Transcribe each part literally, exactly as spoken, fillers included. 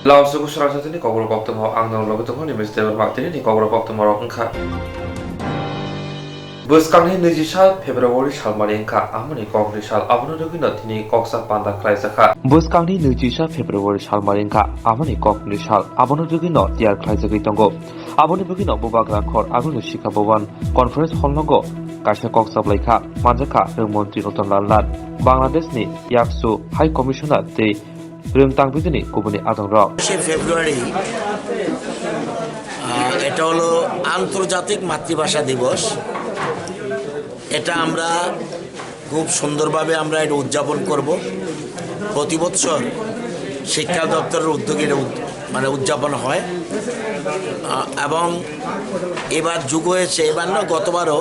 Lamsogo srangsa tini kokrok koktwma ang nang logi tongo ni Mister Debbarma tini ni kokrok koktwma rok wngkha. Bwskangni niji sal February salmani wngkha, amoni kokni sal, abono rwgwino tini koksa panda khlaijakha. Bwskangni niji sal February salmani wngkha, amoni kokni sal, abono rwgwino tiyar khlaijagwi tongo. Aboni bagwino bubagra khor agulni Sikha Bhavan Conference Hall nogo kaisa kok chablaikha, manjakha Rwng Montri Ratan Lal Nath, Bangladeshni Yaksu High Commissioner tei Rwng Tang Bidini kubuni adongrok. একুশে ফেব্রুয়ারি, আহ, এটা হলো আন্তর্জাতিক মাতৃভাষা দিবস। এটা আমরা খুব সুন্দরভাবে আমরা এটা উদযাপন করব। প্রতি বছর শিক্ষা দপ্তরের উদ্যোগে এটা উদ-, মানে উদযাপন হয়। আহ, এবং এবার যোগ হয়েছে, এবার না, গতবারও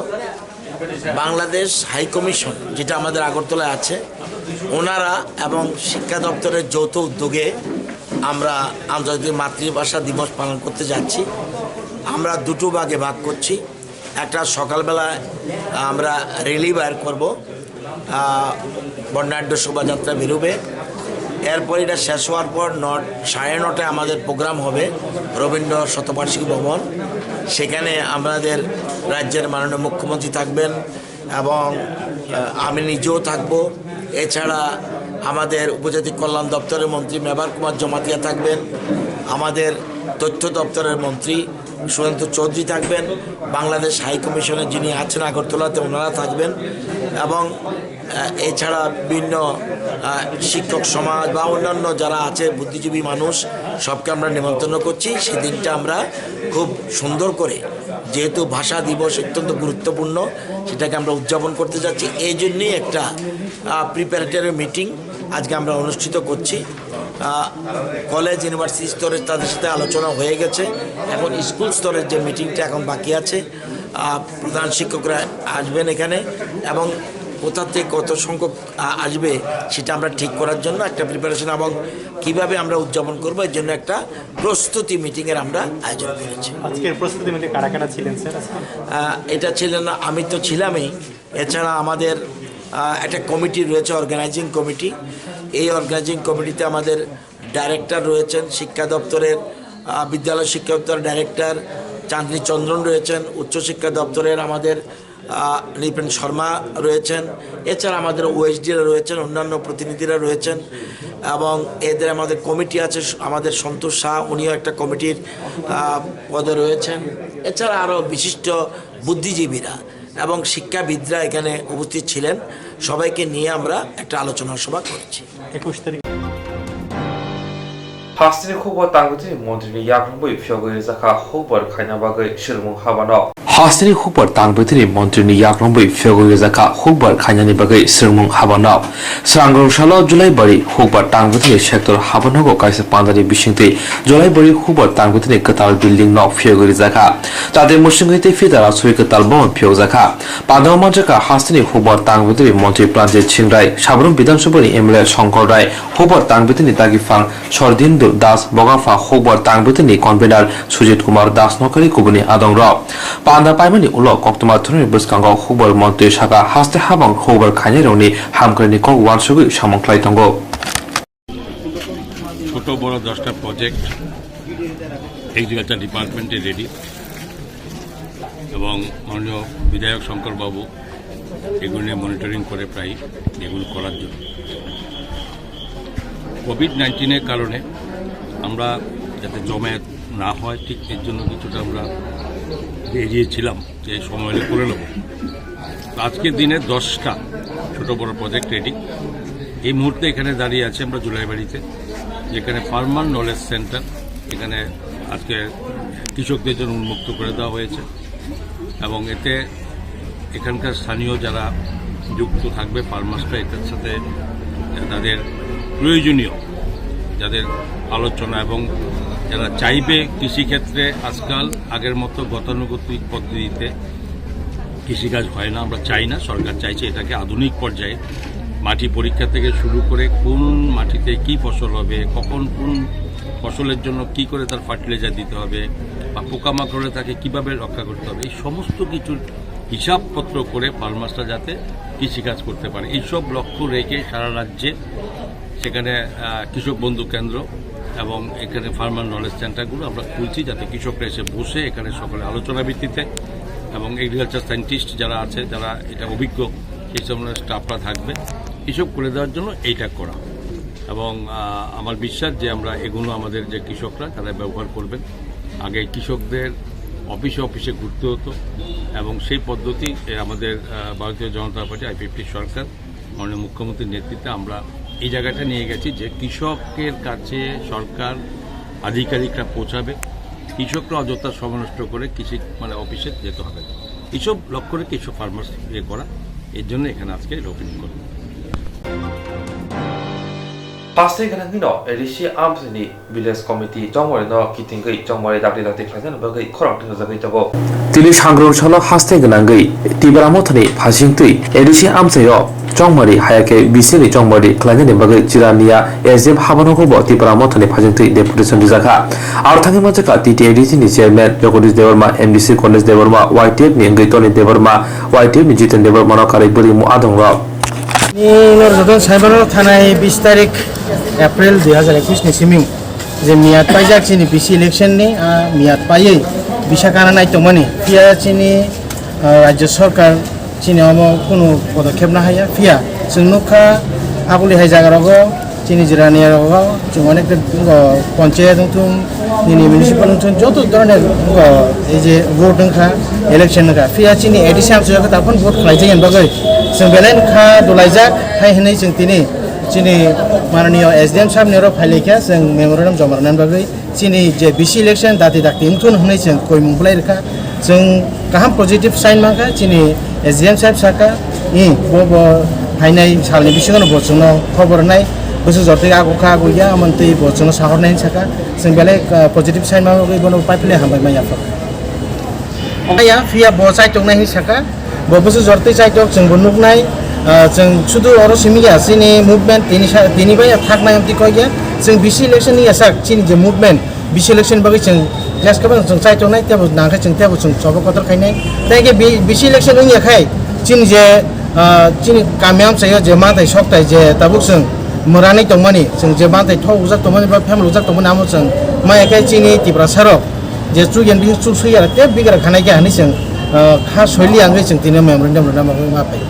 বাংলাদেশ হাই কমিশন, যেটা আমাদের আগরতলায় আছে, ওনারা এবং শিক্ষা দপ্তরের যৌথ উদ্যোগে আমরা আন্তর্জাতিক মাতৃভাষা দিবস পালন করতে যাচ্ছি। আমরা দুটো ভাগে ভাগ করছি। একটা সকালবেলায় আমরা র্যালি বার করব, আহ, বর্ণাঢ্য শোভাযাত্রা বেরোবে। এরপর এটা শেষ হওয়ার পর ন-, সাড়ে নটায় আমাদের প্রোগ্রাম হবে রবীন্দ্র শতবার্ষিকী ভবন। সেখানে আমাদের রাজ্যের মাননীয় মুখ্যমন্ত্রী থাকবেন এবং, আহ, আমি নিজেও থাকব। এছাড়া আমাদের উপজাতি কল্যাণ দপ্তরের মন্ত্রী মেবার কুমার জমাতিয়া থাকবেন, আমাদের তথ্য দপ্তরের মন্ত্রী সুরেন্দ্র চৌধুরী থাকবেন, বাংলাদেশ হাই কমিশনের যিনি আছেন আগরতলাতে, ওনারা থাকবেন এবং, আহ, এছাড়া বিভিন্ন, আহ, শিক্ষক সমাজ বা অন্যান্য যারা আছে বুদ্ধিজীবী মানুষ, সবকে আমরা নিমন্ত্রণ করছি। সেদিনটা আমরা খুব সুন্দর করে, যেহেতু ভাষা দিবস অত্যন্ত গুরুত্বপূর্ণ, সেটাকে আমরা উদযাপন করতে যাচ্ছি। এই জন্যই একটা, আহ, প্রিপারেটরি মিটিং আজকে আমরা অনুষ্ঠিত করছি। আহ, কলেজ, ইউনিভার্সিটি স্তরে তাদের সাথে আলোচনা হয়ে গেছে। এখন স্কুল স্তরের যে মিটিংটা এখন বাকি আছে, আহ, প্রধান শিক্ষকরা আসবেন এখানে এবং কোথা থেকে কত সংখ্যক, আহ, আসবে, সেটা আমরা ঠিক করার জন্য একটা প্রিপারেশন এবং কিভাবে আমরা উদযাপন করবো, এর জন্য একটা প্রস্তুতি মিটিং এর আমরা আয়োজন করেছি। আজকের প্রস্তুতি মিটিং কারা কারা ছিলেন, স্যার, আজকে? আহ, এটা ছিলেন, আমি তো ছিলামই, এছাড়া আমাদের, আহ, একটা কমিটি রয়েছে, অর্গানাইজিং কমিটি। এই অর্গানাইজিং কমিটিতে আমাদের ডাইরেক্টর রয়েছেন শিক্ষা দপ্তরের, আহ, বিদ্যালয় শিক্ষা দপ্তরের ডাইরেক্টর চাঁদনী চন্দ্রন রয়েছেন, উচ্চশিক্ষা দপ্তরের আমাদের, আহ, নৃপেন শর্মা রয়েছেন, এছাড়া আমাদের ওএসডিরা রয়েছেন, অন্যান্য প্রতিনিধিরা রয়েছেন এবং এদের আমাদের কমিটি আছে, আমাদের সন্তোষ শাহ, উনিও একটা কমিটির, আহ, পদে রয়েছেন। এছাড়া আরও বিশিষ্ট বুদ্ধিজীবীরা এবং শিক্ষাবিদরা এখানে উপস্থিত ছিলেন। সবাইকে নিয়ে আমরা একটা আলোচনা সভা করেছি। একুশ তারিখ। Hasteni hukbar tangwi tini montri ni yakrwngwi phiyogwi rwjakha hukbar khaina bagwi swrwngmung habano. Hasteni hukbar tangwi tini montri ni yakrwngwi phiyogwi rwjakha hukbar khainani bagwi swrwngmung habano. Srangrong salo Julaibari hukbar tangwi tini sector habanogo kaisa pandani bisingtwi Julaibari hukbar tangwi tini kwtal building no phiyogwi rwjakha. Tade musungwi tei fitara swi kwtal bono phiyokjakha. Pandao manjakha hasteni hukbar tangwi tini montri Pranjit Singh Rai, Sabrum Bidhan Sabhani M L A Shankar Rai, hukbar tangwi tini dagi phang Sordindur Das, bogapha hukbar tangwi tini convener Sujit Kumar Das nokari kubuni adongrok. Panda paimani ulo koktwma thwrwngni bwskango hukbar montri saka haste habang hukbar khainairokni hamkraini kok uansugwi samung khlai tongo. ছোট বড় দশটা project agriculture ডিপার্টমেন্টে রেডি এবং মাননীয় বিধায়ক শঙ্করবাবু এগুলো নিয়ে মনিটরিং করে প্রায় এগুলো করার জন্য। কোভিড নাইন্টিনের কারণে আমরা যাতে জমায়েত না হয়, ঠিক এর জন্য কিছুটা আমরা এড়িয়েছিলাম যে এই সময় হলে করে নেব। তো আজকের দিনে দশটা ছোট বড় প্রজেক্ট রেডি। এই মুহূর্তে এখানে দাঁড়িয়ে আছি আমরা জুলাইবাড়িতে, যেখানে ফার্মার নলেজ সেন্টার, এখানে আজকে কৃষকদের জন্য উন্মুক্ত করে দেওয়া হয়েছে এবং এতে এখানকার স্থানীয় যারা যুক্ত থাকবে, ফার্মার্সরা, এটার সাথে তাদের প্রয়োজনীয় যাদের আলোচনা এবং যারা চাইবে কৃষিক্ষেত্রে আজকাল আগের মতো গতানুগতিক পদ্ধতিতে কৃষিকাজ হয় না, আমরা চাই না, সরকার চাইছে এটাকে আধুনিক পর্যায়ে মাটি পরীক্ষা থেকে শুরু করে কোন মাটিতে কি ফসল হবে, কখন কোন ফসলের জন্য কি করে তার ফার্টিলাইজার দিতে হবে বা পোকামাকড়ে তাকে কিভাবে রক্ষা করতে হবে, এই সমস্ত কিছুর হিসাবপত্র করে ফার্মার্সরা যাতে কৃষিকাজ করতে পারে, এইসব লক্ষ্য রেখে সারা রাজ্যে সেখানে, আহ, কৃষক বন্ধু কেন্দ্র এবং এখানে ফার্মার নলেজ সেন্টারগুলো আমরা খুলছি, যাতে কৃষকরা এসে বসে এখানে সকলে আলোচনা ভিত্তিতে, এবং এগ্রিকালচার সায়েন্টিস্ট যারা আছে, যারা এটা অভিজ্ঞ, সেই সময় স্টাফরা থাকবে, এসব করে দেওয়ার জন্য এইটা করা। এবং আহ, আমার বিশ্বাস যে আমরা এগুলো আমাদের যে কৃষকরা তারা ব্যবহার করবেন। আগে কৃষকদের অফিসে অফিসে ঘুরতে হতো, এবং সেই পদ্ধতি এ, আমাদের আহ, ভারতীয় জনতা পার্টি, আইপিএফটি সরকার, মাননীয় মুখ্যমন্ত্রীর নেতৃত্বে আমরা এই জায়গাটা নিয়ে গেছি যে কৃষকের কাছে সরকার আধিকারিকরা পৌঁছাবে। কৃষকরা অযথা সময় নষ্ট করে কৃষি, মানে, অফিসে যেতে হবে না। এইসব লক্ষ্য রেখে এইসব ফার্মার্স ইয়ে করা, এর জন্য এখানে আজকে এটা ওপেনিং করব। Paste gwnangwino A D C amchaini village committee chongmari no kitingwi chongmari dakti dakti khlainani bagwi khorang thwngjagwi tongo. Tini sangrung salo haste gwnangwi Tipra Mothani phasingtwi A D C amchaio chongmari hayakhe bisini chongmari khlainani bagwi Chirania S D M habanogo bo Tipra Mothani phasingtwi deputation rijakha. Aro thangwi manjakha T T A D C ni chairman Jagadish Debbarma, M D C Ganesh Debbarma, Y T F ni wngwi Tony Debbarma, Y T F ni Jiten Debbarma no karwi bwrwi mu adong rok. Ni norok joto sai mano thanai bis tarik April dui hajar ekwis ni simi je miyat paijak chini B C election ni, ah, miyat paiwi bisa kana nai tongmani. Phiya chini, ah, Rajya Sarkar chini omo kunu podokkhep na haya. Phiya chwng nukha aboni hai jaga rogo chini jirani rogo chwng onek ta, oh, ponchayat wngthung, nini municipal wngthung, joto dhoroner, oh, ei je vote wngkha, election wngkha. Phiya chini A D C amchaio khe taphano vote khlaijak yani bagwi chwng belai wngkha dolaijak hai hwnwi chwng tini chini mananiyo S D M sahab ni oro phailaikha chwng memorandum joma rwnani bagwi. Chini je B C election dati dakti wngthun hwnwi chwng koimung bwlai rwkha. Chwng kaham positive sign mankha, chini S D M sahab sakha, i, bo, bo phainai salni bisingono bo chwngno khobor rwnai, bwswk jortwi agukha agukya, amoni twi bo chwngno sahornai hwnwi sakha. Chwng belai, ah, positive sign manwi bono paiphle hambai manya phano. Aya, phiya bo chaitok nai hwnwi sakha. Bo bwswk jortwi chaitok chwngbo nuknai, ah, chwng sudu oro simi ya, chini movement tini sa-, tini bai thaknai amtwi kok ya, chwng B C election ni yasak chini je movement, B C election bagwi chwng jas kwbang chwng chaitok nai, tebo nangkhe chwng tebo chwng chobo kotor khainai. Tei khe B-, B C election wngya khai chini je, ah, chini kami amchaio je manthai sokthai je tabuk chwng mwranwi tongmani, chwng je manthai thok ujak tongmani ba family ujak tongmani amo chwng maya khe chini Tiprasa rok. Je chuk yan bihik chuk sui ya, tei bigra khanai khe hinwi chwng, ah, kha soili ya wngwi chwng tini memorandum rwna bagwi ma phai.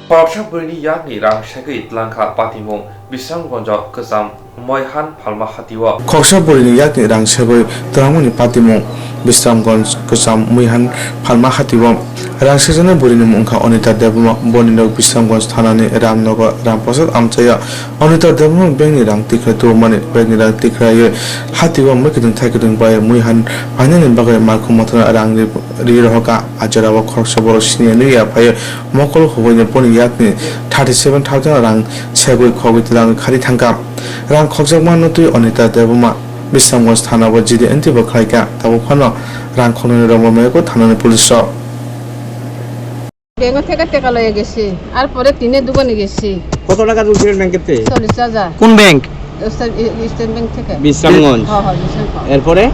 Khoroksa bwrwini yakni rang segwi tlangkha patimung Bisramgonjo kwcham Moihan Phalma hatio. Khoroksa bwrwini yakni rang segwi twlangmani patimung Bisramgonj kwcham Moihan Phalma hatio. Rang sejaknai bwrwini mung wngkha Anita Debbarma, boni nok Bisramgonj thanani Ramnagar Ramprasad amchaio. Anita Debbarma bagni rang tikhlai tubumani, bagni rang tikhlaiwi hatio mwkhwtwng thaikhutung bai Moihan phainani bagwi Markhumothono rang ri, ri rohorkha. A jorao khoroksa borok siniya nwi ya phaiwi mokol hubaino boni yakni thirty seven thousand rang segwi khogwi twlangwi khari thangkha. Rang khokjakmano twi Anita Debbarma Bisramganj thanao G D entry bo khlaikha, tabuk phano rang khoknani rwngmani mayokgo thanani police rok. Bank থেকে টাকা লয়ে গেছি, আর পরে তিনে দোকানে গেছি। কত টাকা তুলছিলেন ব্যাংকের থেকে? চল্লিশ হাজার। কোন ব্যাংক? স্টেট, স্টেট ব্যাংক থেকে। বিশ্রামগঞ্জ। হ্যাঁ, হ্যাঁ, বিশ্রামগঞ্জ। এরপরে?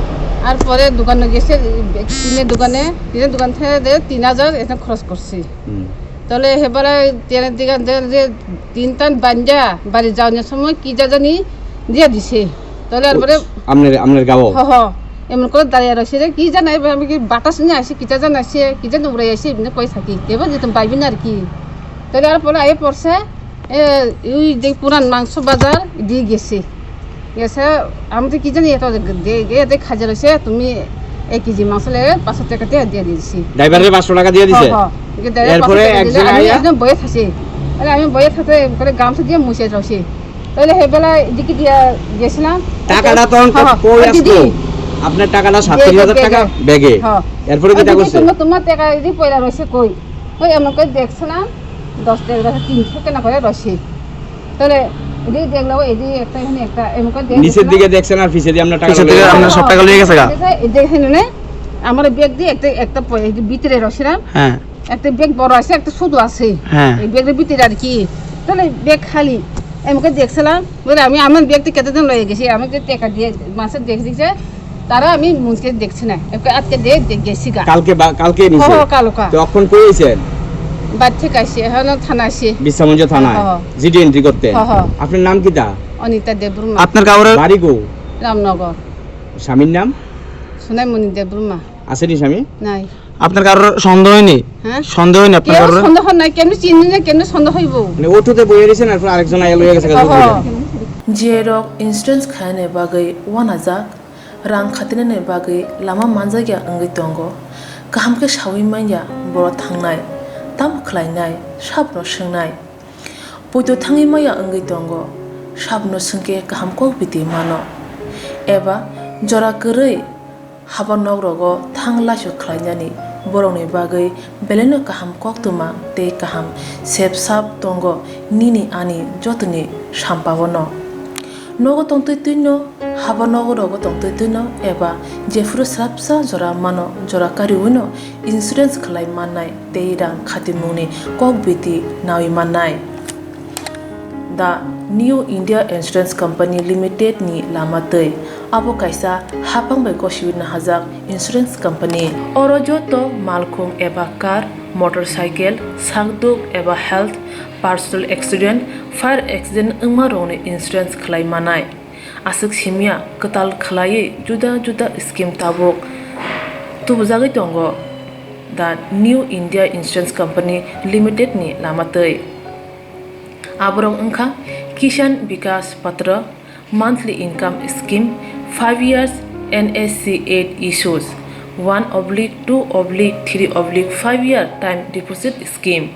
আর পরে দোকানে গেছে, তিনের দোকানে, তিনের দোকান থেকে যে তিন হাজার এখানে খরচ করছি। হুম। তাহলে এবারে তিনের দোকান থেকে যে তিন টান বাঞ্জা বাড়ি যাওয়ার সময় কি যা জানি দিয়ে দিছে। তাহলে আর পরে আপনার, আপনার গাঁও? হ, হ। এমন করে দাঁড়িয়ে রয়েছে যে কি জানে, এবার আমি কি বাতাস নিয়ে আসি, কিতা জানে আসে, কি জানে উড়ে আসে, এমনি কই থাকি। এবার যেতাম পাইবি না আর কি। তাহলে আর পরে আয়ে পড়ছে, এ, ওই যে পুরান মাংস বাজার দিয়ে গেছে। গেছে, আমি তো কি জানি, এত দে-, দে-, এতে খাজা রয়েছে, তুমি এক কেজি মাংস লে পাঁচশো টাকা দিয়ে, দিয়ে দিয়েছি। ড্রাইভারে পাঁচশো টাকা দিয়ে দিছে? হ, হ। এরপরে পাঁচশো টাকা দিলে একজন আমি আইয়া? একদম বয়ে থাকছি। তাহলে আমি বয়ে থাকতে করে গামছা দিয়ে মুছে রয়েছি। তাহলে হে বেলা এদিকে দিয়া গেছিলাম। টাকাটা তখন হ, হ, কই ওই দিদি। আসলো? আপনার টাকাটা সাতত্রিশ হাজার টাকা ব্যাগে। ব্যাগে। হ। এরপরে আর কিটা দিদি, করছে? তোমার, তোমার টাকা এদিকে পয়লা রয়েছে কই? ওই এমন করে দেখছিলাম, দশ টাকা, দশ, তিনশো কেনা করে রয়েছে। তাহলে এদিকে দেখলো, এদিকে একটা, এখানে একটা, এমন করে দেখছিলাম। নিচের দিকে দেখছেন আর পিছেদি আপনার টাকা পিছের দিকে আপনার সব টাকা লয়ে গেছে গা? দেখে, দেখে নুনে, আমার ব্যাগ দিয়ে একটা, একটা পয়-, এই যে ভিতরে রয়েছিলাম। হ্যাঁ। একটা ব্যাগ বড় আছে, একটা ছোট আছে। হ্যাঁ। এই ব্যাগের ভিতরে আর কি। তাহলে ব্যাগ খালি। আমি ওকে দেখছিলাম, বলে, "আমি আমার ব্যাগ থেকে কেটে দিন লয়ে গেছি।" আমি যে টাকা দিয়ে, মাসে দেখে দিছে, তারা আমি মুখে দেখছি না। ওকে আজকে দিয়ে দে-, গেছি গা। কালকে বা-, কালকে নিছে? হ্যাঁ, হ্যাঁ, কালকা। তখন কই হইছেন? বাড়ি থেকে আসি, এখানে থানা আসি। বিশ্রামগঞ্জ থানায়? হ্যাঁ, হ্যাঁ। জিডি এন্ট্রি করতে? হ্যাঁ, হ্যাঁ। আপনার নাম কিতা? অনিতা দেববর্মা। আপনার কাউরে বাড়ি কো? রামনগর। স্বামীর নাম? সোনাইমণি দেববর্মা। আছেনি স্বামী? নাই। আপনার কারোর সন্দেহ হয়নি? হ্যাঁ? সন্দেহ হয়নি আপনার কেউ কারোর? সন্দেহ নাই, কেমনে চিনি না, কেমনে সন্দেহ হইব? মানে অটোতে বইয়া রয়েছেন, আর আরেকজন আইয়া লইয়া গেছে, হ্যাঁ, গাড়ি হ্যাঁ। G I rok insurance khainani bagwi uanajak, rang khatinani bagwi lama manjakya wngwi tongo. Kaham khe saui manya borok thangnai, tamo khlainai, sabno swngnai. Poito thangwi maya wngwi tongo, sabno swngkhe kaham kok biti mano. Eba jora kwrwi haba nok rogo thang laisu khlainani borokni bagwi belaino kaham koktwma tei kaham sep sap tongo nini ani jotoni sampao no. Nogo tongtwi twino, haba nogo rogo tongtwi twino eba jephuru swrapsa jora mano, jora kariwino insurance khlai mannai tei rang khatimungni kok biti naui mannai. The New India Insurance Company Limited ni lama twi. Abo kaisa haphang bai gosiwi nahajak insurance company. Oro joto malkhung eba car, motorcycle, sakduk eba health, personal accident, fire accident wngma rokni insurance khlai manai. Aswk simya kwtal khlaiwi juda juda scheme tabuk tubujagwi tongo the New India Insurance Company Limited ni lama twi. Aborok wngkha Kisan Vikas Patra, monthly income scheme, five years N S C eight issues, one oblique two oblique three oblique five year time deposit scheme.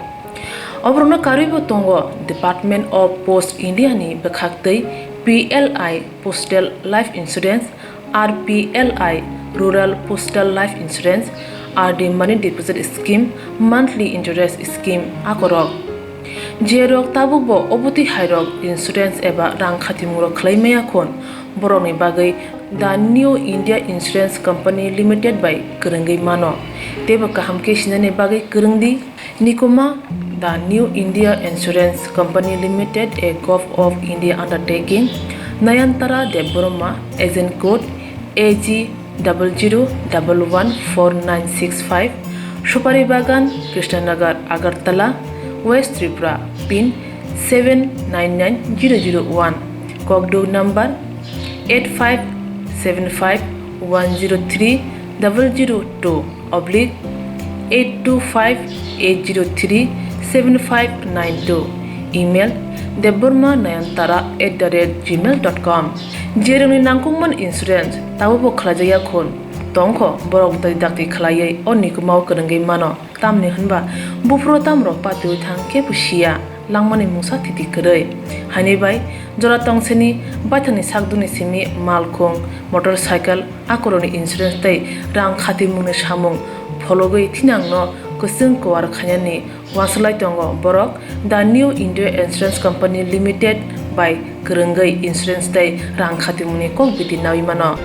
Oborokno karwibo tongo Department of Post India ni bwkhaktwi P L I Postal Life Insurance, R P L I Rural Postal Life Insurance, R D Money Deposit Scheme, Monthly Interest Scheme akorok. Jerok tabukbo obotwi hairok insurance eba rang khatimung rok khlai maya khun, borokni bagwi The New India Insurance Company Limited bai kwrwngwi mano. Teibo kaham khe sinani bagwi kwrwng di. Nikuma, The New India Insurance Company Limited, a Govt of India undertaking, Nayantara Debbarma, agent code A G double zero double one four nine six five, Supari Bagan, Krishnanagar, Agartala, West Tripura, pin seven nine nine zero zero one, kokduk number eight five seven five one zero three double zero two oblique eight two five eight zero three seven five nine two, email debbarma nayantara at the rate gmail dot com. Jerokni nangkukmani insurance tabukbo khlaijakya khun tongkho, borok dai dakti khlaiwi o nikumao kwrwngwi mano. Tamni hwnba buphuru tamrok patiwi thang kebo siya, langmani mungsa thiti kwrwi. Haini bai jora tongseni baithangni sakdukni simi malkhung, motorcycle, akorokni insurance tei rang khatimungni samung phologwi thinangno kwchwng kuar khainani uansuk lai tongo borok. The New India Insurance Company Limited bai kwrwngwi insurance tei rang khatimungni kok biti naui mano.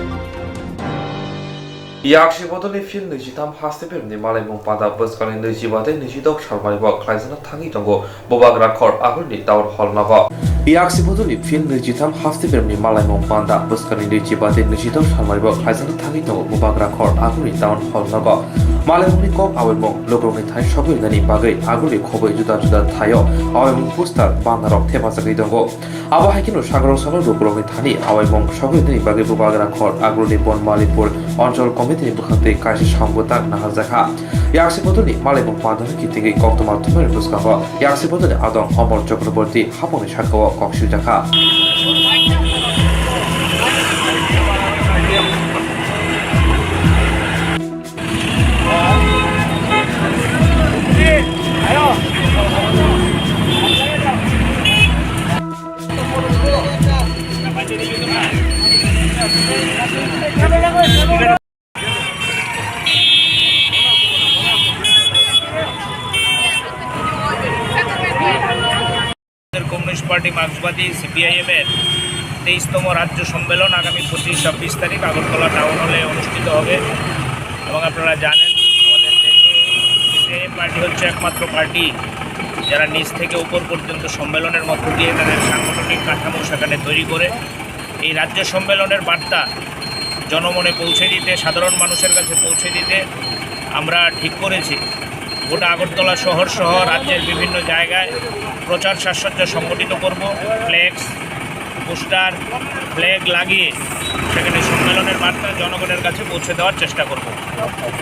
Yaksi bodolni field nwichitham haste beremni malaimung panda bwskangni nwichiba tei nwichidok salmani bo khlaijana thangwi tongo Bubagra Khor Agulni Town Hall nogo. Yaksi bodolni field nwichitham haste beremni malaimung panda bwskangni nwichiba tei nwichidok salmani bo khlaijana thangwi tongo Bubagra Khor Agulni Town Hall nogo. Malaimungni kok awaimung lukurokni thani sogwi rinani bagwi Agulni khobwi juda juda thaio awaimung poster bandarok thepajagwi tongo. Abo hai kheno sagrok salo lukurokni thani awaimung sogwi rinani bagwi Bubagra Khor Agulni Bonmalipur Onchol Committee ni bwkhak twi kaisa samung bwtang naharjakha. Yaksi bodolni malaimung pandani kitingwi koktwma thumnani bwskango yaksi bodolni adong Omor Chakraborty hapungni sakao kok swijakha. Communist party মার্ক্সবাদী সিপিআইএম এর তেইশতম রাজ্য সম্মেলন আগামী পঁচিশ ছাব্বিশ তারিখ আগরতলা টাউন হলে অনুষ্ঠিত হবে। এবং আপনারা জানেন, আমাদের দেশে সিপিআইএম পার্টি হচ্ছে একমাত্র পার্টি যারা নিচ থেকে উপর পর্যন্ত সম্মেলনের মধ্য দিয়ে তাদের সাংগঠনিক কাঠামো সেখানে তৈরি করে এই রাজ্য সম্মেলনের বার্তা জনমনে পৌঁছে দিতে, সাধারণ মানুষের কাছে পৌঁছে দিতে আমরা ঠিক করেছি গোটা আগরতলা শহর সহ রাজ্যের বিভিন্ন জায়গায় প্রচার সাজসজ্জা সংগঠিত করব। ফ্লেক্স, পোস্টার, ফ্ল্যাগ লাগিয়ে সেখানে সম্মেলনের বার্তা জনগণের কাছে পৌঁছে দেওয়ার চেষ্টা করব।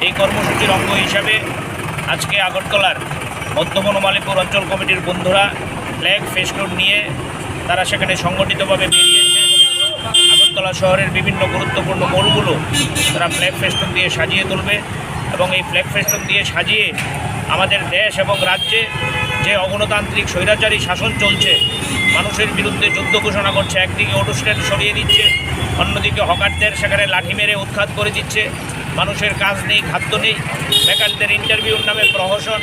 এই কর্মসূচির অঙ্গ হিসাবে আজকে আগরতলার মধ্য বনমালীপুর অঞ্চল কমিটির বন্ধুরা ফ্ল্যাগ ফেস্টুন নিয়ে তারা সেখানে সংগঠিতভাবে বেরিয়েছে। আগরতলা শহরের বিভিন্ন গুরুত্বপূর্ণ মোড়গুলো তারা ফ্ল্যাগ ফেস্টুন দিয়ে সাজিয়ে তুলবে এবং এই ফ্ল্যাগ ফেস্টুন দিয়ে সাজিয়ে আমাদের দেশ এবং রাজ্যে যে অগণতান্ত্রিক স্বৈরাচারী শাসন চলছে, মানুষের বিরুদ্ধে যুদ্ধ ঘোষণা করছে, একদিকে অটো স্ট্যান্ড সরিয়ে দিচ্ছে, অন্যদিকে হকারদের সেখানে লাঠি মেরে উৎখাত করে দিচ্ছে, মানুষের কাজ নেই, খাদ্য নেই, বেকারদের ইন্টারভিউর নামে প্রহসন,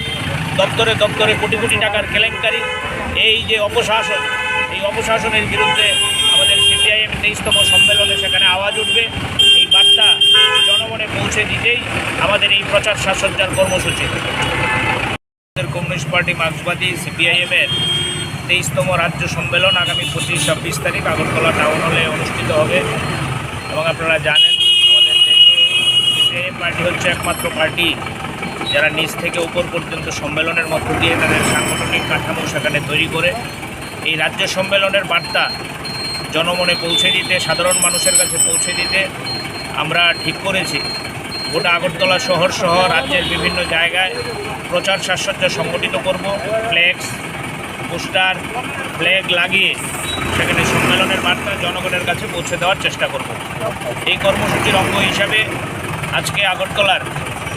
দপ্তরে দপ্তরে কোটি কোটি টাকার কেলেঙ্কারি। এই যে অপশাসন, এই অপশাসনের বিরুদ্ধে আমাদের সিপিআইএম তেইশতম সম্মেলনে সেখানে আওয়াজ উঠবে। এই বার্তা জনমনে পৌঁছে দিতেই আমাদের এই প্রচার সাজসজ্জার কর্মসূচি। কমিউনিস্ট পার্টি মার্ক্সবাদী সিপিআইএম এর তেইশতম রাজ্য সম্মেলন আগামী পঁচিশ ছাব্বিশ তারিখ আগরতলা টাউন হলে অনুষ্ঠিত হবে। এবং আপনারা জানেন, আমাদের দেশে সিপিআইএম পার্টি হচ্ছে একমাত্র পার্টি যারা নিচ থেকে উপর পর্যন্ত সম্মেলনের মধ্য দিয়ে তাদের সাংগঠনিক কাঠামো সেখানে তৈরি করে এই রাজ্য সম্মেলনের বার্তা জনমনে পৌঁছে দিতে, সাধারণ মানুষের কাছে পৌঁছে দিতে আমরা ঠিক করেছি গোটা আগরতলা শহর সহ রাজ্যের বিভিন্ন জায়গায় প্রচার সাজসজ্জা সংগঠিত করব। ফ্লেক্স, পোস্টার, ফ্ল্যাগ লাগিয়ে সেখানে সম্মেলনের বার্তা জনগণের কাছে পৌঁছে দেওয়ার চেষ্টা করব। এই কর্মসূচির অঙ্গ হিসাবে আজকে আগরতলার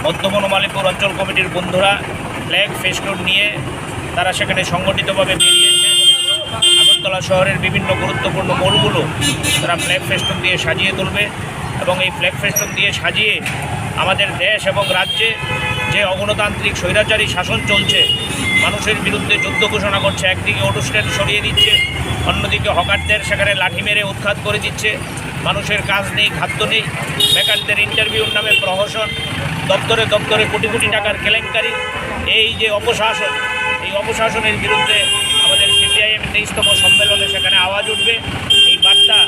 মধ্য বনমালীপুর অঞ্চল কমিটির বন্ধুরা ফ্ল্যাগ ফেস্টুন নিয়ে তারা সেখানে সংগঠিতভাবে বেরিয়েছে। আগরতলা শহরের বিভিন্ন গুরুত্বপূর্ণ মোড়গুলো তারা ফ্ল্যাগ ফেস্টুন দিয়ে সাজিয়ে তুলবে এবং এই ফ্ল্যাগ ফেস্টুন দিয়ে সাজিয়ে আমাদের দেশ এবং রাজ্যে যে অগণতান্ত্রিক স্বৈরাচারী শাসন চলছে, মানুষের বিরুদ্ধে যুদ্ধ ঘোষণা করছে, একদিকে অটো স্ট্যান্ড সরিয়ে দিচ্ছে, অন্যদিকে হকারদের সেখানে লাঠি মেরে উৎখাত করে দিচ্ছে, মানুষের কাজ নেই, খাদ্য নেই, বেকারদের ইন্টারভিউর নামে প্রহসন, দপ্তরে দপ্তরে কোটি কোটি টাকার কেলেঙ্কারি। এই যে অপশাসন, এই অপশাসনের বিরুদ্ধে আমাদের সিপিআইএম তেইশতম সম্মেলনে সেখানে আওয়াজ উঠবে। এই বার্তা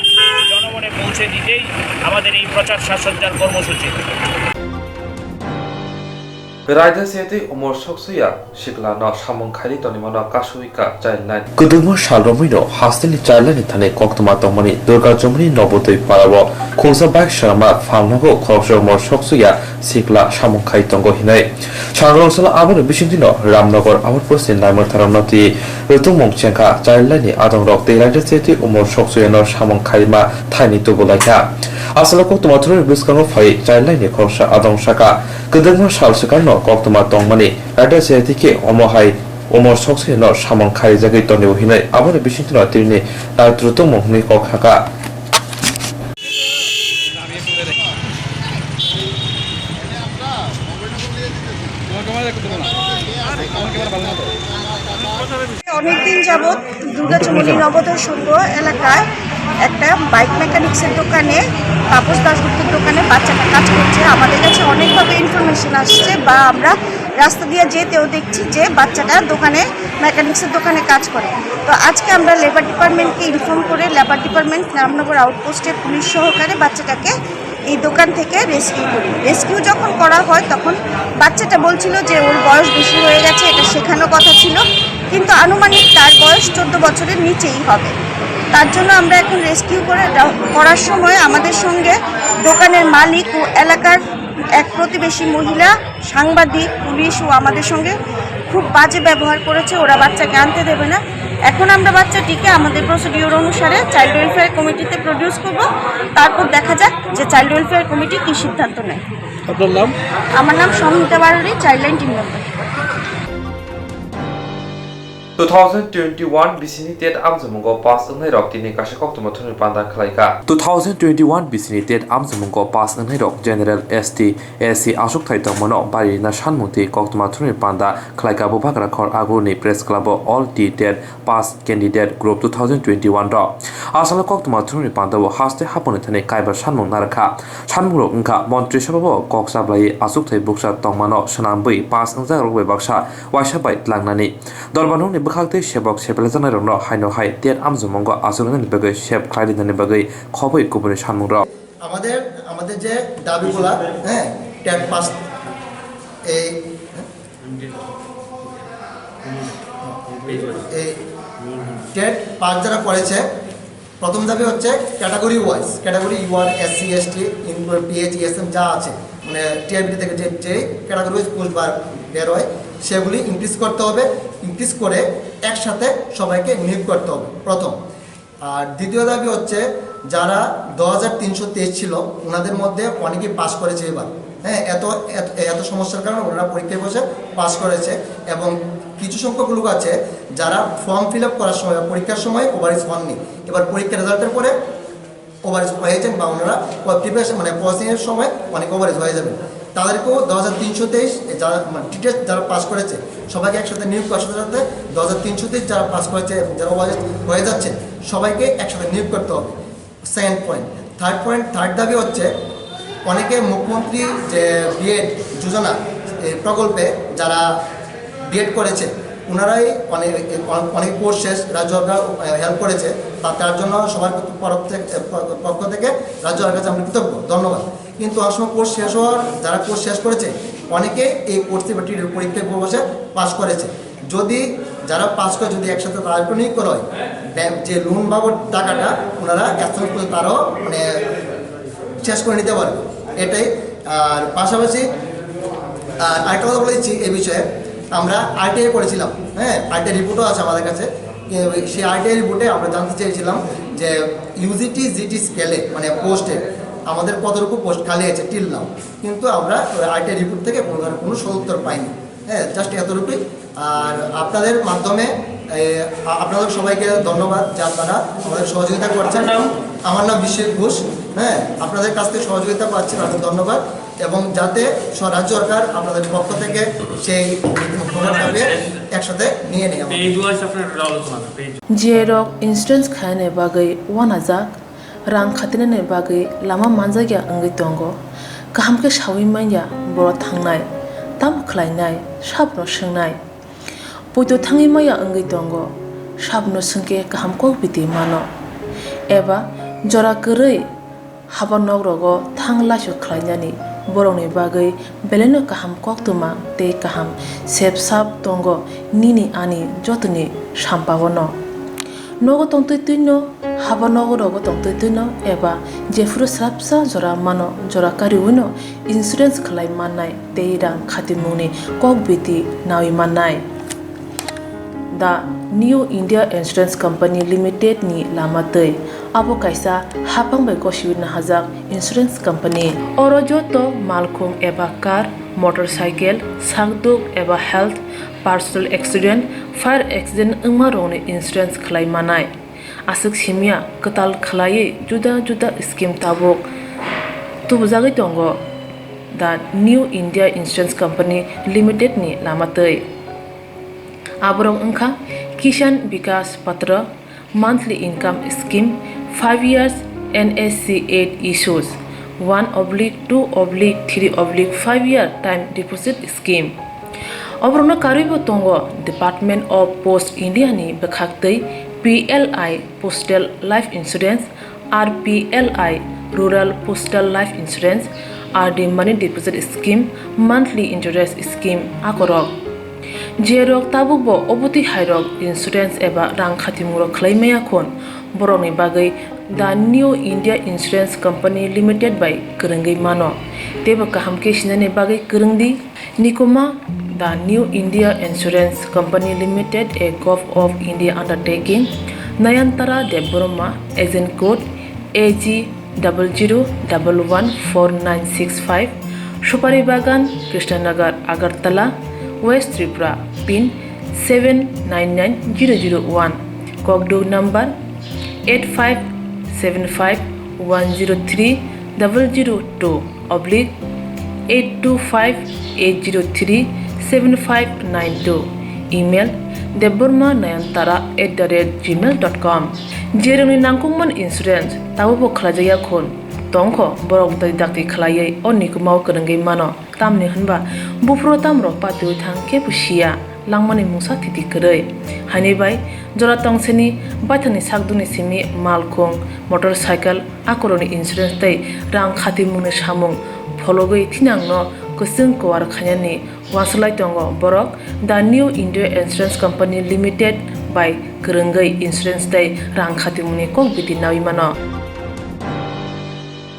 জনমনে পৌঁছে দিতেই আমাদের এই প্রচার সাজসজ্জার কর্মসূচি। Raida se tei umor soksuya sikla no samung khairi tonimano kasui ka child line. Kwdwkma sal romwi no hasteni child line ni thani koktwma tongmani Durga Chomoni Nobodoi para o khungsa bike swnamna phalnogo khoroksa umor soksuya sikla samung khai tongo hinwi. Sangrong salo aboni bisingtwi no Ramnagar Amarpur se naimwthara no twi rwtwngmung chengkha child line ni adongrok tei raida se tei umor soksuya no samung khaima thaini tubulaikha. Asalo koktwma thuruni bwskango phai child line ni khoroksa adong saka. Kwdwkma sal swkangno koktwma tongmani raida se twi khe omo hai umor soksuya no samung khaijagwi tonio hinwi aboni bisingtwi no tini naitrwtwmung hwnwi kok saka. অনেকদিন যাবৎ দুর্গা চৌমুহনী নবোদয় সংঘ এলাকায় একটা বাইক মেকানিক্সের দোকানে, তাপস দাশগুপ্তর দোকানে বাচ্চাটা কাজ করছে। আমাদের কাছে অনেকভাবে ইনফরমেশন আসছে বা আমরা রাস্তা দিয়ে যেতেও দেখছি যে বাচ্চাটা দোকানে, মেকানিক্সের দোকানে কাজ করে। তো আজকে আমরা লেবার ডিপার্টমেন্টকে ইনফর্ম করে লেবার ডিপার্টমেন্ট রামনগর আউটপোস্টের পুলিশ সহকারে বাচ্চাটাকে এই দোকান থেকে রেস্কিউ করি। রেস্কিউ যখন করা হয় তখন বাচ্চাটা বলছিল যে ওর বয়স বেশি হয়ে গেছে, এটা শেখানো কথা ছিল, কিন্তু আনুমানিক তার বয়স চোদ্দ বছরের নিচেই হবে। তার জন্য আমরা এখন রেস্কিউ করে রা-, করার সময় আমাদের সঙ্গে দোকানের মালিক ও এলাকার এক প্রতিবেশী মহিলা, সাংবাদিক, পুলিশ ও আমাদের সঙ্গে খুব বাজে ব্যবহার করেছে। ওরা বাচ্চাকে আনতে দেবে না। এখন আমরা বাচ্চাটিকে আমাদের প্রসিডিওর অনুসারে চাইল্ড ওয়েলফেয়ার কমিটিতে প্রডিউস করব। তারপর দেখা যাক যে চাইল্ড ওয়েলফেয়ার কমিটি কী সিদ্ধান্ত নেয়। আপনার নাম? আমার নাম সংহিতা বারুরি, child line team member. Two thousand twenty-one bisini tet amjwmungo pass wngnai rok tini kaisa koktwma thumni panda khlaikha. Two thousand twenty-one bisini tet amjwmungo pass wngnai rok general, S T, S C aswk thai tongmano bari rina sanmung twi koktwma thumni panda khlaikha Bubagra Khor Aguruni press club o all T tet pass candidate group two thousand twenty-one rok. Asalo koktwma thumni panda o haste haponi thani kaiba sanmung narwkha. Sanmung rok wngkha Montri Sabha o kok chablai aswk thai bukcha tongmano swnambwi pass wngjak rok bai baksa waisa bai tlangnani. Dorbar nokni bwkhak tei sebok sepelajaknairokno haino hai tet amjwmungo achuknani bagwi sep khlai rinani bagwi khobwi kubuni sanmungrok. আমাদের, আমাদের যে দাবিগুলা, হ্যাঁ, TET pass, এই, BEd pass যারা করেছে, প্রথম ধাপে হচ্ছে category wise, category UR, SC, ST, PH, ESM যা আছে, মানে টিআইবিটি থেকে যে যে ক্যাটাগরি ওয়াইজ পোস্ট বার বের হয়, সেগুলি ইনক্রিজ করতে হবে। ইনক্রিজ করে একসাথে সবাইকে নিয়োগ করতে হবে, প্রথম। আর দ্বিতীয় দাবি হচ্ছে, যারা দশ হাজার তিনশো তেইশ ছিল, ওনাদের মধ্যে অনেকেই পাস করেছে এবার। হ্যাঁ, এত এত এত সমস্যার কারণে ওনারা পরীক্ষায় বসে পাস করেছে। এবং কিছু সংখ্যক লোক আছে, যারা ফর্ম ফিল আপ করার সময় বা পরীক্ষার সময় ওভারেজ হননি, এবার পরীক্ষার রেজাল্টের পরে ওভারেজ হয়েছেন বা ওনারা প্রিপারেশন, মানে, প্রসেসিংয়ের সময় অনেক ওভারেজ হয়ে যাবেন। তাদেরকেও দশ হাজার তিনশো তেইশ যারা, মানে, টিটেস্ট যারা পাস করেছে, সবাইকে একসাথে নিয়োগ করার সাথে সাথে দশ হাজার তিনশো তেইশ যারা পাস করেছে এবং যারা ওভারেজ হয়ে যাচ্ছে, সবাইকে একসাথে নিয়োগ করতে হবে। Second point. Third point, third দাবি হচ্ছে, অনেকে মুখ্যমন্ত্রী যে বিএড যোজনা, এই প্রকল্পে যারা বিএড করেছে, ওনারাই অনেক, অনেক কোর্স শেষ, রাজ্য সরকার হেল্প করেছে, তা তার জন্য সবার তরফ থেকে, পক্ষ থেকে রাজ্য সরকার কাছে আমরা কৃতজ্ঞ, ধন্যবাদ। কিন্তু অনেক সময় কোর্স শেষ হওয়ার, যারা কোর্স শেষ করেছে, অনেকে এই কোর্স বা টিটের পরীক্ষায় বসে পাস করেছে। যদি যারা পাস করে, যদি একসাথে তাদেরকে নিয়োগ করা হয়, ব্যাংক যে লোন বাবদ টাকাটা ওনারা এখনো পর্যন্ত তারাও, মানে, শেষ করে নিতে পারবে, এটাই। আর পাশাপাশি আর আরেকটা কথা বলেছি এই বিষয়ে, আমরা আরটিআই করেছিলাম, হ্যাঁ, আরটিআই রিপোর্টও আছে আমাদের কাছে। সেই আরটিআই রিপোর্টে আমরা জানতে চেয়েছিলাম যে ইউজিটি জিটি স্কেলে, মানে, পোস্টে আমাদের কতটুকু পোস্ট খালি আছে টিল নাও, কিন্তু আমরা আরটিআই রিপোর্ট থেকে কোনো ধরনের কোনো সদুত্তর পাইনি। হ্যাঁ, জাস্ট এতটুকুই। আর আপনাদের মাধ্যমে, এ, আ-, আপনাদের সবাইকে ধন্যবাদ যে আপনারা আমাদের সহযোগিতা করছেন। আমার নাম বিশ্বজিৎ ঘোষ। হ্যাঁ, আপনাদের কাছ থেকে সহযোগিতা পাচ্ছি, তাদের ধন্যবাদ। এবং যাতে স-, রাজ্য সরকার আপনাদের পক্ষ থেকে সেই প্রকল্পটাকে একসাথে নিয়ে নেয় আমাদের। Jiyarok insurance khainani bagwi uanajak, rang khatinani bagwi lama manjakya wngwi tongo. Kaham khe saui manya borok thangnai, tamo khlainai, sabono swngnai. Poito thangwi maya wngwi tongo, sabono swngkhe kaham kok biti mano. Eba jora kwrwi haba nok rogo thang laisu khlainani borokni bagwi belaino kaham koktwma tei kaham sep sap tongo nini ani jotoni sampao no. Nogo tongtwi twino, haba nogo rogo tongtwi twino eba jephuru swrapsa jora mano, jora kariwino insurance khlai mannai tei rang khatimungni kok biti naui mannai. The New India Insurance Company Limited ni lama twi. Abo kaisa hapang bai gosiwi nahajak insurance company. Oro joto malkhung eba car, motorcycle, sakduk eba health, personal accident, fire accident wngma rokni insurance khlai manai. Aswk simya kwtal khlaiwi juda juda scheme tabuk tubujagwi tongo the New India Insurance Company Limited ni lama twi. Aborok wngkha Kisan Vikas Patra, monthly income scheme, five years N S C eight issues, one oblique two oblique three oblique five year time deposit scheme. Oborokno karwibo tongo Department of Post India ni bwkhaktwi P L I Postal Life Insurance, R P L I Rural Postal Life Insurance, R D Money Deposit Scheme, Monthly Interest Scheme akorok. Jerok tabukbo obotwi hairok insurance eba rang khatimungrok khlai maya khun, borokni bagwi The New India Insurance Company Limited bai kwrwngwi mano. Teibo kaham khe sinani bagwi kwrwngdi. Nikuma, The New India Insurance Company Limited, a Gov of India undertaking, Nayantara Debbarma, agent code A G double zero double one four nine six five, Supari Bagan, Krishnanagar, Agartala, West Tripura, pin seven nine nine zero zero one, kokduk number eight five seven five one zero three double zero two oblique eight two five eight zero three seven five nine two, email debbarma nayantara at the rate gmail dot com. Jerokni nangkukmani insurance tabukbo khlaijakya khun tongkho, borok dai dakti khlaiwi o nikumao kwrwngwi mano. Tamni hwnba buphuru tamrok patiwi thang kebo siya, langmani mungsa thiti kwrwi. Haini bai jora tongseni baithangni sakdukni simi malkhung, motorcycle, akorokni insurance tei rang khatimungni samung phologwi thinangno kwchwng kuar khainani uansuk lai tongo borok The New India Insurance Company Limited bai kwrwngwi insurance tei rang khatimungni kok biti nawi mano.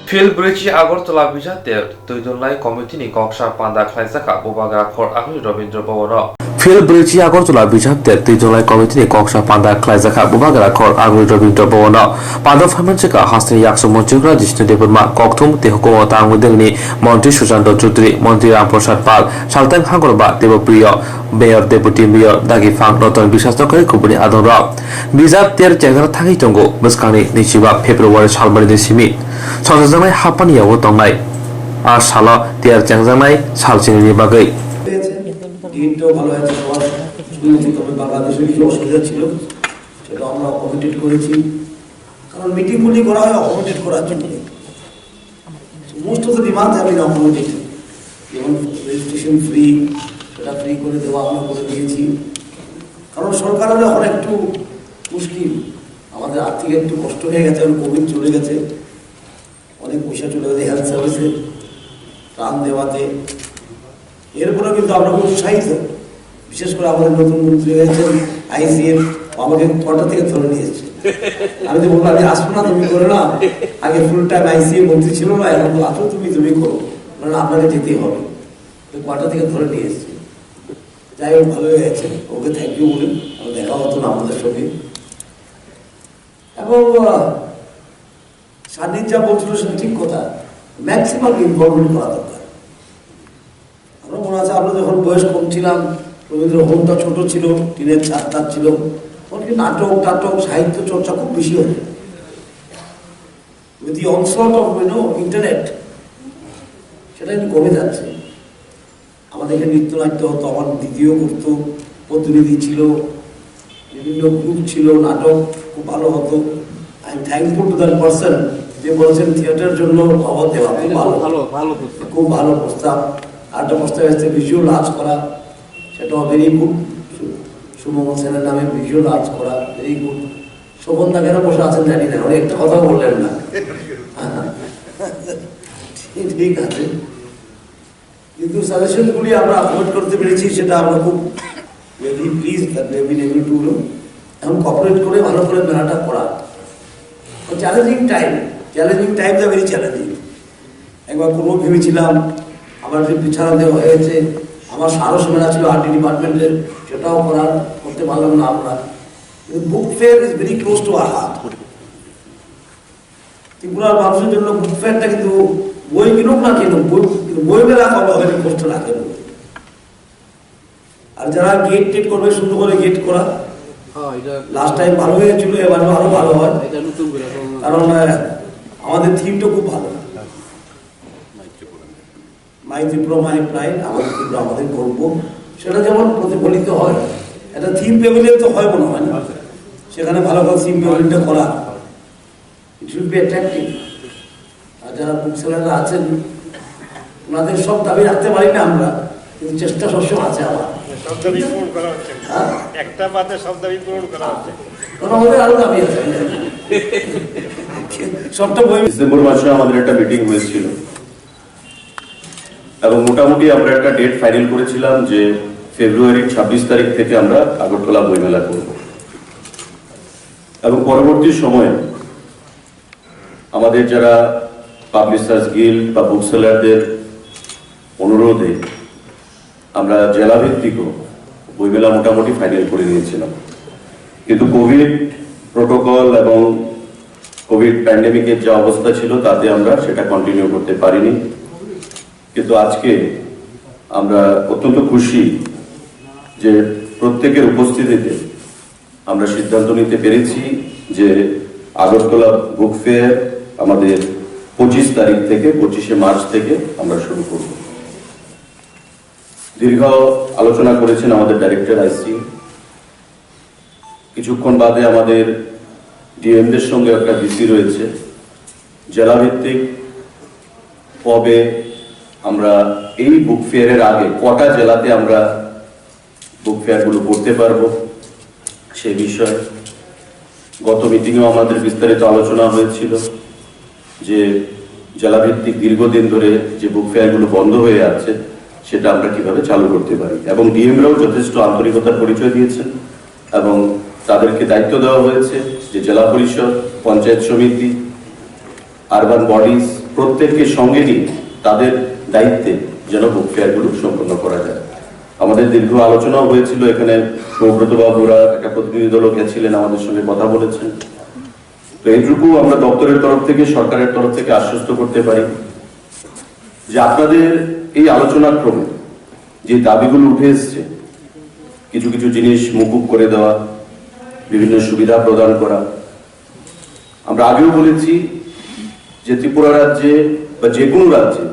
Phil Bridge Agartala Bijater Twidulnai Committee ni kok sa panda khlaijakha Bubagra Khor Agni Rabindra Bhavan o. Phil Bridge Agartala Bijater Twidulnai Committee ni kok sa panda khlaijakha Bubagra Khor Agni Rabindra Bhavan o. Panda phaimanjaka hasteni yakso monchikra Jishnu Debbarma, kokthum tei hukumo tangwi delni Montri Suchanda Chaudhary, Montri Ram Prasad Pal, Saltang Hangorba Debopriyo, Mayor, Deputy Mayor, Dagi Phang, Roton Biswas Tokari kubuni adongrok. Bijap ter chengjakna thangwi tongo bwskangni naichiba February salmani ni simi. Songchajaknai haphani yago tongnai a salo ter chengjaknai sal chinini bagwi. দিনটাও ভালো আছে সবার, শুনেছি, তবে বাংলাদেশে কিছু অসুবিধা ছিল, সেটা আমরা অ্যাকোমোডেট করেছি, কারণ মিটিংগুলি করা হয় অ্যাকোমোডেট করার জন্য। মোস্ট অফ দ্য ডিমান্ড আমি অ্যাকোমোডেট, যেমন রেজিস্ট্রেশন ফ্রি, সেটা ফ্রি করে দেওয়া আমরা করে দিয়েছি। কারণ সরকারের এখন একটু মুশকিল, আমাদের আর্থিক একটু কষ্ট হয়ে গেছে, এখন কোভিড চলে গেছে, অনেক পয়সা চলে গেছে হেলথ সার্ভিসে, ত্রাণ দেওয়াতে। এরপরেও কিন্তু আমরা খুব উৎসাহিত, বিশেষ করে আমাদের নতুন মন্ত্রী হয়েছেন আইসিএফ, আমাকে কোয়ার্টার থেকে ধরে নিয়ে এসছে। আমি তো বললাম, "আমি আসবো না, তুমি করো না, আগে ফুল টাইম আইসিএফ মন্ত্রী ছিল না, এখন তো আছো তুমি, তুমি করো।" মানে, "আপনাকে যেতেই হবে।" তো কোয়ার্টার থেকে ধরে নিয়ে এসছে। যাই হোক, ভালোই হয়েছে, ওকে থ্যাংক ইউ বলি, আমার দেখা হতো না আমাদের সঙ্গে। এবং আহ, স্বাধীন যা বলছিল, সেটা ঠিক কথা, ম্যাক্সিমাম ইনভলভমেন্ট করা দরকার। আমরা মনে আছে, আমরা যখন বয়স কম ছিলাম, রবীন্দ্র ভবনটা ছোট ছিল, টিনের ছাদ তাদ ছিল, তখন কি নাটক টাটক, সাহিত্য চর্চা খুব বেশি হতো। উইথ দি অনসলট অফ, ইউ নো, ইন্টারনেট, সেটা কিন্তু কমে যাচ্ছে। আমাদের এখানে নৃত্যনাট্য হতো, আমার দিদিও করতো, প্রতিনিধি ছিল, বিভিন্ন গ্রুপ ছিল, নাটক খুব ভালো হতো। I am thankful to that person যে বলেছেন থিয়েটারের জন্য বাবা দেওয়া খুব এটা ভালো, খুব ভালো, ভালো প্রস্তাব। খুব ভালো প্রস্তাব। আর একটা প্রস্তাব এসেছে ভিজুয়াল আর্টস করা, সেটাও ভেরি গুড। সুমঙ্গল সেনের নামে ভিজুয়াল আর্টস করা, ভেরি গুড। শোভন দা কেন বসে আছেন জানি না, উনি একটা কথাও বললেন না। ঠিক, ঠিক আছে। কিন্তু সাজেশনগুলি আমরা অ্যাকোমোডেট করতে পেরেছি, সেটা আমরা খুব very please that we have been able to, you know, এখন কোঅপারেট করে ভালো করে মেলাটা করা। Challenging time, challenging time the very challenging. একবার করবো ভেবেছিলাম, আবার যে বিছানা দেওয়া হয়েছে, আমার সারস মেলা ছিল আর্ট ডিপার্টমেন্টের, সেটাও করার, করতে পারলাম না আমরা। Book fair is very close to our heart. ত্রিপুরার মানুষের জন্য বুক ফেয়ারটা কিন্তু বই কিনুক না কিনুক, বই, কিন্তু বই মেলা করা হবে, কষ্ট না কিনুক। আর যারা গেট টেট করবে, সুন্দর করে গেট করা। হ্যাঁ, এটা লাস্ট টাইম ভালো হয়েছিল, এবার আরো ভালো হয়। এটা নতুন করে এখন কারণ, আহ, আমাদের থিমটা খুব ভালো। মাই ত্রিপুরা, মাই প্রাইড, আমাদের ত্রিপুরা, আমাদের গর্ব, সেটা যেমন প্রতিফলিত হয়। একটা থিম প্যাভিলিয়ন তো হয় মনে হয় না, সেখানে ভালো ভালো থিম প্যাভিলিয়নটা করা, ইট শুড বি অ্যাট্রাক্টিভ। আর যারা বুক সেলাররা আছেন, ওনাদের সব দাবি রাখতে পারি না আমরা, কিন্তু চেষ্টা সবসময় আছে আমার। সব দাবি পূরণ করা হচ্ছে। হ্যাঁ? একটা বাদে সব দাবি পূরণ করা হচ্ছে। কারণ আমাদের আরো দাবি আছে। সবটা বই ডিসেম্বর মাসে আমাদের একটা মিটিং হয়েছিল এবং মোটামুটি আমরা একটা ডেট ফাইনাল করেছিলাম যে ফেব্রুয়ারির ছাব্বিশ তারিখ থেকে আমরা আগরতলা বইমেলা করব। এবং পরবর্তী সময়ে আমাদের যারা পাবলিশার্স গিল্ড বা বুক সেলারদের অনুরোধে আমরা জেলাভিত্তিকও বইমেলা মোটামুটি ফাইনাল করে নিয়েছিলাম। কিন্তু কোভিড প্রোটোকল এবং কোভিড প্যান্ডেমিকের যে অবস্থা ছিল, তাতে আমরা সেটা কন্টিনিউ করতে পারিনি। কিন্তু আজকে আমরা অত্যন্ত খুশি যে প্রত্যেকের উপস্থিতিতে আমরা সিদ্ধান্ত নিতে পেরেছি যে আগরতলা বুক ফেয়ার আমাদের পঁচিশ তারিখ থেকে, পঁচিশে মার্চ থেকে আমরা শুরু করব। দীর্ঘ আলোচনা করেছেন আমাদের ডাইরেক্টর আইসি। কিছুক্ষণ বাদে আমাদের ডিএমদের সঙ্গে একটা ভিসি রয়েছে। জেলাভিত্তিক কবে আমরা এই বুক ফেয়ারের আগে কটা জেলাতে আমরা বুক ফেয়ারগুলো করতে পারবো, সে বিষয়ে গত মিটিংয়েও আমাদের বিস্তারিত আলোচনা হয়েছিল যে জেলাভিত্তিক দীর্ঘদিন ধরে যে বুক ফেয়ারগুলো বন্ধ হয়ে আছে, সেটা আমরা কিভাবে চালু করতে পারি। এবং ডিএমরাও যথেষ্ট আন্তরিকতার পরিচয় দিয়েছেন এবং তাদেরকে দায়িত্ব দেওয়া হয়েছে যে জেলা পরিষদ, পঞ্চায়েত সমিতি, আরবান বডিজ প্রত্যেককে সঙ্গে নিয়ে তাদের দায়িত্বে যেন বুক ফেয়ারগুলো সম্পন্ন করা যায়। আমাদের দীর্ঘ আলোচনাও হয়েছিল, এখানে সৌব্রত বাবুরা একটা প্রতিনিধি দলও গেছিলেন, আমাদের সঙ্গে কথা বলেছেন। তো এইটুকু আমরা দপ্তরের তরফ থেকে, সরকারের তরফ থেকে আশ্বস্ত করতে পারি যে আপনাদের এই আলোচনা ক্রমে যে দাবিগুলো উঠে এসছে, কিছু কিছু জিনিস মকুব করে দেওয়া, বিভিন্ন সুবিধা প্রদান করা, আমরা আগেও বলেছি যে ত্রিপুরা রাজ্যে বা যে কোনো রাজ্যে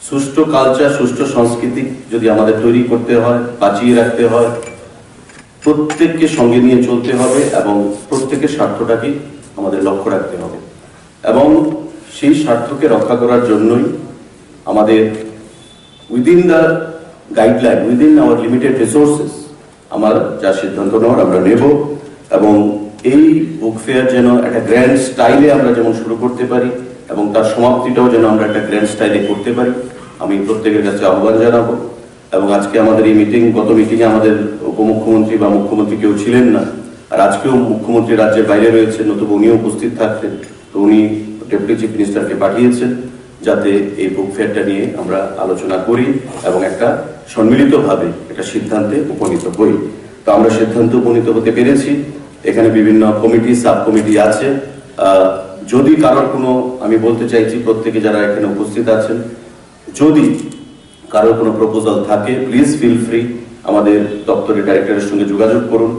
সুষ্ঠু কালচার, সুষ্ঠু সংস্কৃতি যদি আমাদের তৈরি করতে হয়, বাঁচিয়ে রাখতে হয়, প্রত্যেককে সঙ্গে নিয়ে চলতে হবে এবং প্রত্যেকের স্বার্থটাকেই আমাদের লক্ষ্য রাখতে হবে। এবং সেই স্বার্থকে রক্ষা করার জন্যই আমাদের within the guideline, within our limited resources, আমরা যা সিদ্ধান্ত নেওয়ার আমরা নেব। এবং এই বুক ফেয়ার যেন একটা গ্র্যান্ড স্টাইলে আমরা যেমন শুরু করতে পারি এবং তার সমাপ্তিটাও যেন আমরা একটা গ্র্যান্ড স্টাইলে করতে পারি, আমি প্রত্যেকের কাছে আহ্বান জানাবো। এবং আজকে আমাদের এই মিটিং, গত মিটিংয়ে আমাদের উপমুখ্যমন্ত্রী বা মুখ্যমন্ত্রী কেউ ছিলেন না, আর আজকেও মুখ্যমন্ত্রী রাজ্যের বাইরে রয়েছে, নতুবা উনিও উপস্থিত থাকতেন। তো উনি ডেপুটি চিফ মিনিস্টারকে পাঠিয়েছেন যাতে এই বুক ফেয়ারটা নিয়ে আমরা আলোচনা করি এবং একটা সম্মিলিতভাবে একটা সিদ্ধান্তে উপনীত হই। তো আমরা সিদ্ধান্তে উপনীত হতে পেরেছি। এখানে বিভিন্ন কমিটি, সাব কমিটি আছে। আহ, যদি কারোর কোনো, আমি বলতে চাইছি প্রত্যেকে যারা এখানে উপস্থিত আছেন, যদি কারোর কোনো প্রপোজাল থাকে, প্লিজ ফিল ফ্রি আমাদের দপ্তরের ডাইরেক্টরের সঙ্গে যোগাযোগ করুন।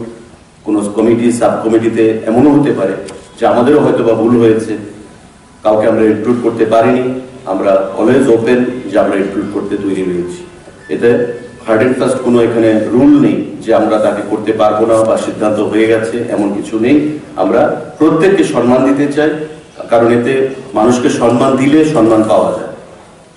কোনো কমিটি, সাব কমিটিতে এমনও হতে পারে যে আমাদেরও হয়তো বা ভুল হয়েছে, কাউকে আমরা ইনক্লুড করতে পারিনি। আমরা অলওয়েজ ওপেন যে আমরা ইনক্লুড করতে তৈরি রয়েছি। এতে হার্ড অ্যান্ড ফাস্ট কোনো এখানে রুল নেই যে আমরা তাকে করতে পারবো না বা সিদ্ধান্ত হয়ে গেছে, এমন কিছু নেই। আমরা প্রত্যেককে সম্মান দিতে চাই, কারণ এতে মানুষকে সম্মান দিলে সম্মান পাওয়া যায়,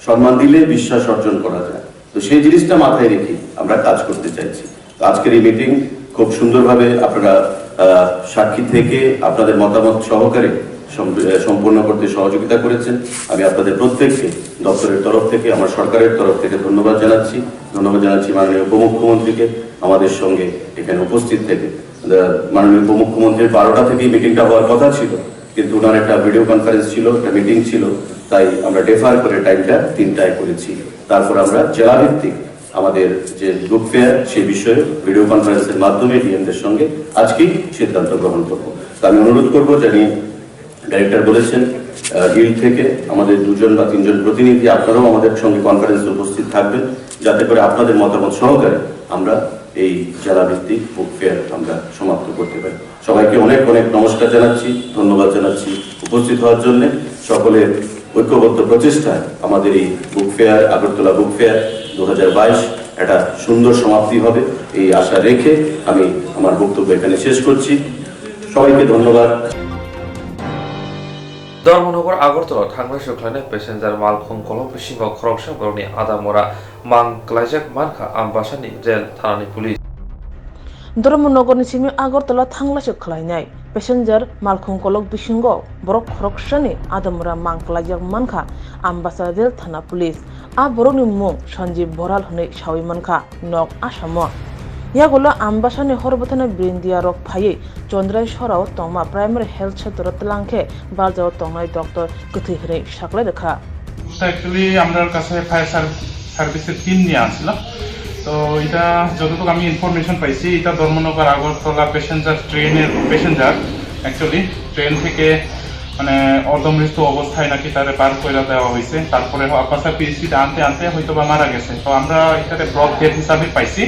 সম্মান দিলে বিশ্বাস অর্জন করা যায়। তো সেই জিনিসটা মাথায় রেখে আমরা কাজ করতে চাইছি। তো আজকের এই মিটিং খুব সুন্দরভাবে আপনারা, আহ, সাক্ষী থেকে আপনাদের মতামত সহকারে সম-, আহ, সম্পন্ন করতে সহযোগিতা করেছেন। আমি আপনাদের প্রত্যেককে দপ্তরের তরফ থেকে, আমার সরকারের তরফ থেকে ধন্যবাদ জানাচ্ছি। ধন্যবাদ জানাচ্ছি মাননীয় উপমুখ্যমন্ত্রীকে আমাদের সঙ্গে এখানে উপস্থিত থেকে। আহ, মাননীয় উপমুখ্যমন্ত্রীর বারোটা থেকেই মিটিংটা হওয়ার কথা ছিল, কিন্তু ওনার একটা ভিডিও কনফারেন্স ছিল, একটা মিটিং ছিল, তাই আমরা ডেফার করে টাইমটা তিনটায় করেছি। তারপর আমরা জেলাভিত্তিক আমাদের যে বুক ফেয়ার, সেই বিষয়ে ভিডিও কনফারেন্সের মাধ্যমে ডিএমদের সঙ্গে আজকেই সিদ্ধান্ত গ্রহণ করব। তো আমি অনুরোধ করব, জানি ডাইরেক্টর বলেছেন, আহ, হিল থেকে আমাদের দুজন বা তিনজন প্রতিনিধি আপনারাও আমাদের সঙ্গে কনফারেন্সে উপস্থিত থাকবেন, যাতে করে আপনাদের মতামত সহকারে আমরা এই জেলাভিত্তিক বুক ফেয়ার আমরা সমাপ্ত করতে পারি। সবাইকে অনেক অনেক নমস্কার জানাচ্ছি, ধন্যবাদ জানাচ্ছি উপস্থিত হওয়ার জন্য। সকলের ঐক্যবদ্ধ প্রচেষ্টায় আমাদের এই book fair, Agartala book fair দু হাজার বাইশ একটা সুন্দর সমাপ্তি হবে, এই আশা রেখে আমি আমার বক্তব্য এখানে শেষ করছি। সবাইকে ধন্যবাদ। Dharmanagar Agartala thanglai sokhlainai passenger malkhung kolok bisingo khoroksa borokni adamora mang klaijak mankha Ambasani rel thanani police. Dharmanagarni simi Agartala thanglai sokhlainai passenger malkhung kolok bisingo borok khoroksani adamora mang klaijak mankha Ambasa rel thana police. A borokni mung Sanjeev Boral hwnwi sawi mankha. Nok Asamo. Yagulo Ambasani hor bwthana Brindia rok phaiwi Chondrai Sorao tongma Primary Health Center o tlang khe barjao tongnai doctor kwthwi hwnwi saklai rwkha. তো অ্যাকচুয়ালি আমরার কাছে ফায়ার সার্ভিসের টিম নিয়ে আসছিল। তো এটা যতটুকু আমি ইনফরমেশন পাইছি, এটা ধর্মনগর আগরতলা প্যাসেঞ্জার ট্রেনের প্যাসেঞ্জার। অ্যাকচুয়ালি ট্রেন থেকে মানে অর্ধমৃত্যু অবস্থায় নাকি তারে বার করে দেওয়া হয়েছে। তারপরে আব্বাসা পিএইচসিতে আনতে আনতে হয়তো বা মারা গেছে। তো আমরা এটাকে ব্রড ডেথ হিসাবে পাইছি।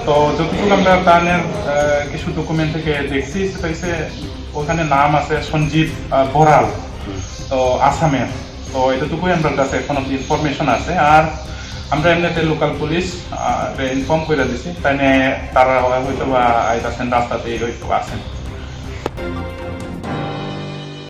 তো যতটুকু আমরা তানের আহ, কিছু ডকুমেন্ট থেকে দেখছি, সেটা হচ্ছে ওখানে নাম আছে সঞ্জীব আহ, বরাল, তো আসামের। তো এতটুকুই আমার কাছে এখন অব্দি ইনফরমেশন আছে। আর আমরা এমনিতে লোকাল পুলিশ ইনফর্ম করে দিছি, তাই নিয়ে তারা হয়তো বা আইতাছেন, রাস্তাতেই হয়তো বা আছেন।